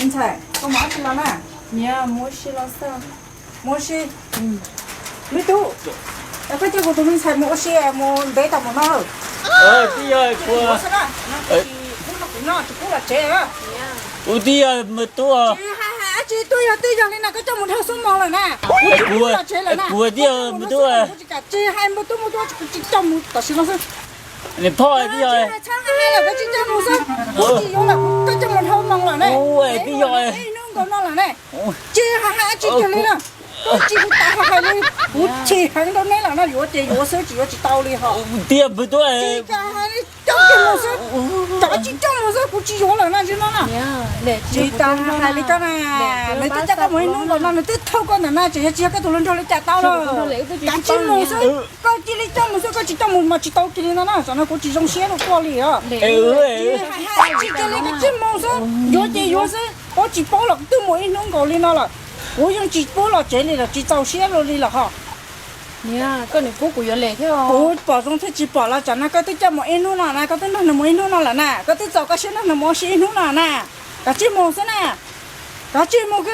Me ntxhais, koj mus dab tsi los na? Niam, mus ua si los xwb. Mus ua si? Me tub, koj coj kuv tus me ntxhais mus ua si mus ntev tau mus no. Tij yog kuv, kuv no tsis pub los tsev. Kuv tij yog me tub. Tsis hais dab tsi, twb yog li na koj coj mus dhau xuab moos lawm na. Kuv tsis pub los tsev lawm na. Kuv tij yog me tub. Kuv tsis kam, tsis hais npau tub npau tub, kuv tsis coj mus tam sim no xwb. Niam phauj, tij yog, txhob hais lawm, koj tsis coj mus xwb. Kuv tsis yuav lawm, koj coj mus dhau moos lawm ne. Kuv tij yog, ib hnub nkaus no lawm ne. Tsis hais dab tsi kiag li na. Koj tsis tas hais li, kuv chim heev rau neb lawm no, yuav ces yuav xwb, tsis yuav tsis tau li ho. Tij yog me tub, tsis kam hais li, coj kiag mus xwb. Cov tsis coj mus xwb, kuv tsis yuav lawm no, tsis no na. Tsis tas hais li koj na. Nws twb coj koj mus ib hnub nkaus no, nws twb thauj koj ntawm no, tseem yog tsis yog koj tus hluas nraug li cas tau los. Kav tsij mus xwb. Koj cia li coj mus xwb, koj tsis coj mus mas tsis tau kiag li no na, tam no kuv tsis zoo siab rau koj li os. Tsis hais dab tsi kiag li, kav tsij mus xwb. Yuav ces yuav xwb, koj tsis paub los twb mus ib hnub nkaus li no lawm. Kuv yeej tsis pub los tsev li lawm, tsis txaus siab luaj li lawm ho. Niam, koj niam pub kuv yuav Lem thiab. Kuv pom zoo thiaj tsis pom los tsam no koj twb coj mus ib hnub no na, koj twb nrog nws mus ib hnub no lawm na, koj twb txaus koj siab nrog nws mus ua si ib hnub no na. Kav tsij mus xwb na. Kav tsij mus,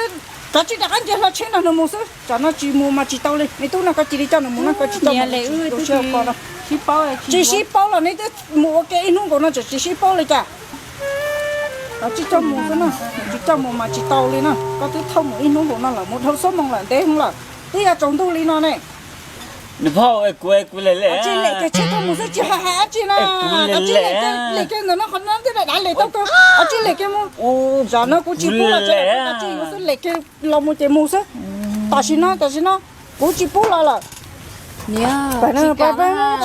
kav tsij rov qab nce hlo tsheb nrog nws mus xwb, tsam no tsis mus mas tsis tau li. Me tub no koj cia li coj nws mus no, koj tsis coj mus, tsis sib paub los neb twb mus ua ke ib hnub nkaus no tseem tsis sib paub li cas. Kav tsij coj mus xwb na. Tsis coj mus mas tsis tau li na, koj twb thauj mus ib hnub nkaus no lawm, mus dhau xuab moos lawm, ntev heev lawm, twb yuav tsaus ntuj li no ne. Niam phauj, kuv, kuv Lem, Lem, tsis Lem kiag tsheb coj mus xwb, tsis hais hais dab tsi na. Kav tsij Lem kiag, Lem kiag ntawm no, qhov no twb dav dav Lem tau kawg, kav tsij Lem kiag mus. Tsam no kuv tsis pub los tsev, kav tsij mus xwb, Lem kiag los mus ces mus xwb. Tam sim no, tam sim no kuv tsis pub los lawm. Niam, kav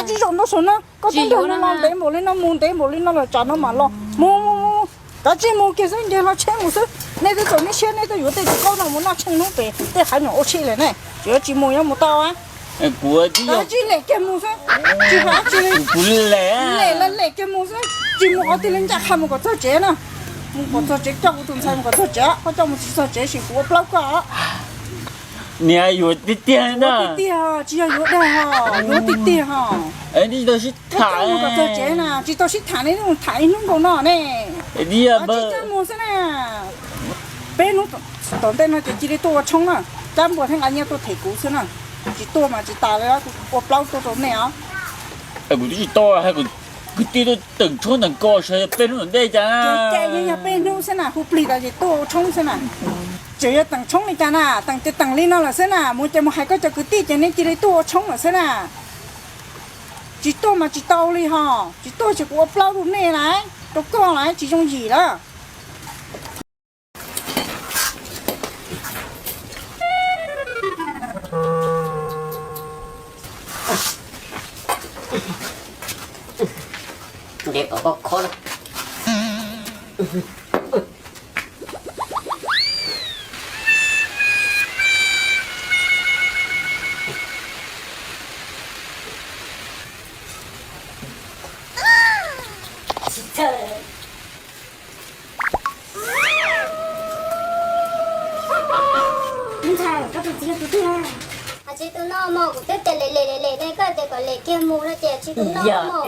tsij zaum ntua saum no, koj twb nrog nws los ntev npaum li no, mus ntev npaum li no lawm, tsam no mam los. Mus mus mus, kav tsij mus kiag xwb, nce hlo tsheb mus xwb. Nej twb txaus nej siab, nej twb yuav tej tus qaub no mus noj tsheej hnub pem tej hav nyom ua si lawm ne, tsis yuav tsis mus yuav mus tau a. Kav tsij Lem kiag mus xwb, tsis hais dab tsi li. Lem los Lem kiag mus xwb, tsis mus qhov twg li, ncaj qha mus kom txog tsev na. Mus kom txog tsev, coj kuv tus ntxhais mus kom txog tsev, koj coj mus tsis txog tsev ces kuv ua plaub koj. Niam, yuav tiag tiag na. Tiag tiag, tsis yog yuav dag ho, yuav tiag tiag ho. Tsis tau sib tham, tsis tau sib tham ne, tham ib hnub nkaus no ne. Tsis coj mus xwb na. Peb hnub tom ntej no ces cia li tuaj ua tshoob na, cab npua thiab nqa nyiaj tuaj them kuv xwb na. Tsis tuaj mas tsis tas li, kuv ua plaub tuaj rau nej os. Kuv twb tsis tau hais, kwv tij tuaj teem tshoob teem kos sawv peb hnub tom ntej cas. Ces yog peb hnub xwb na, hu plig tas ces tuaj ua tshoob xwb na. Tseem yuav teem tshoob li cas na, teem ces teem li no lawm xwb na, mus ces mus hais koj cov kwv tij ces nej cia li tuaj ua tshoob lawm xwb na. Tsis tuaj mas tsis tau li ho, tsis tuaj ces kuv ua plaub rau nej lawm, rau koj lawm, tsis yooj yim lawm. Ntxhais, koj tus txiv yog tus twg? Tsis tus no mog, kuv twb tias Lem Lem Lem Lem ne, koj tias kom Lem kiag mus no ces tsis tus no mog.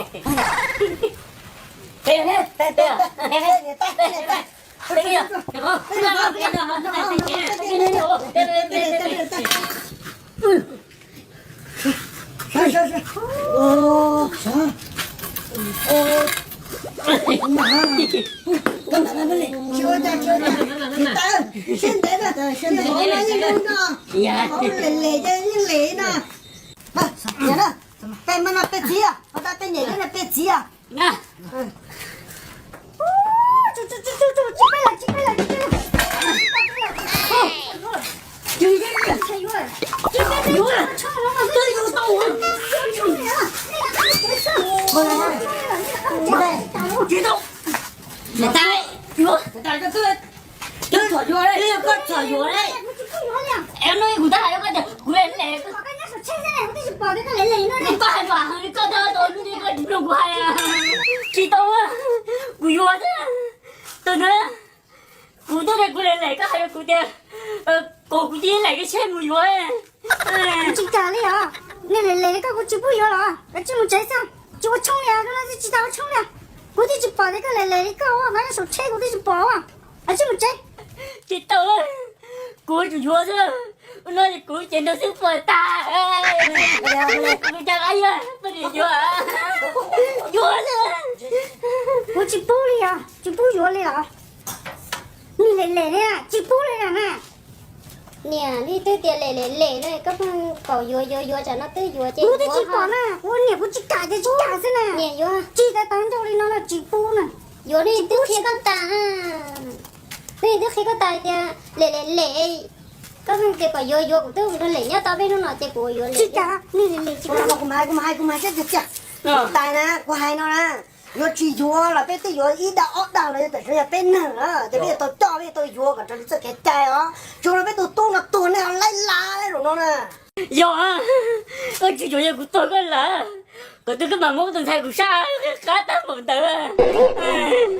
Peb mas no peb txiv, peb niam peb txiv. Koj txom yuav li, koj txom yuav li. Es no kuv tab hais rau koj tias kuv Lem Lem. Koj hais rau kuv hais, tsis tau, kuv yuav xwb. Tus ntawd, kuv tuaj tias kuv Lem Lem, koj hais rau kuv tias kom kuv cia li Lem kiag tsheb mus yuav. Tsis kam li os, nej Lem Lem li koj kuv tsis pub yuav los, kav tsij mus tsev xwb, tsis ua tshoob li os, tsis tau ua tshoob li. Kuv twb tsis pom tias koj Lem Lem li koj ua, nyob saum tsheb kuv twb tsis pom os. Kav tsij mus tsev. Kuv yuav tsum yuav xwb. Ua no ces kuv ces nrog xwb puas tas. Kuv cov qab yuav poj niam yuav, yuav xwb. Kuv tsis pub li os, tsis pub yuav li os. Nim lem lem li tsis pub li na. Niam, nej twb tias lem lem lem no, koj pheej kom yuav yuav yuav, tsam no twb yuav ces kuv twb tsis pom na, kuv niam kuv tsis kam ces tsis kam xwb na. Niam yuav tsis tas tau nrauj li no no tsis pub na. Yuav nej twb qhia koj tas, nej twb qhia koj tas tias lem lem lem, koj pheej tias kom yuav yuav, kuv twb ua lem nyob tau peb hnub no ces kuv yuav lem. Tsis kam, nej lem lem tsis kam. Kuv mas hais, kuv mas hais, kuv mas hais tiag tiag. Tais na, kuv hais no na, yuav tsis yuav los peb twb yuav ib dag ob dag los yog tam sim no yog peb neeg na, ces peb yuav tau coj, peb yuav tau yuav kom raws li txoj kev cai os. Tsuas no peb tus tub no tuag nej ho laib lav laib zaum no na. Yog, koj tsis yuav yog kuv tuag koj lawm, kom twb koj mam muab koj tus ntxhais kuv sab qab tag npaum ntawd.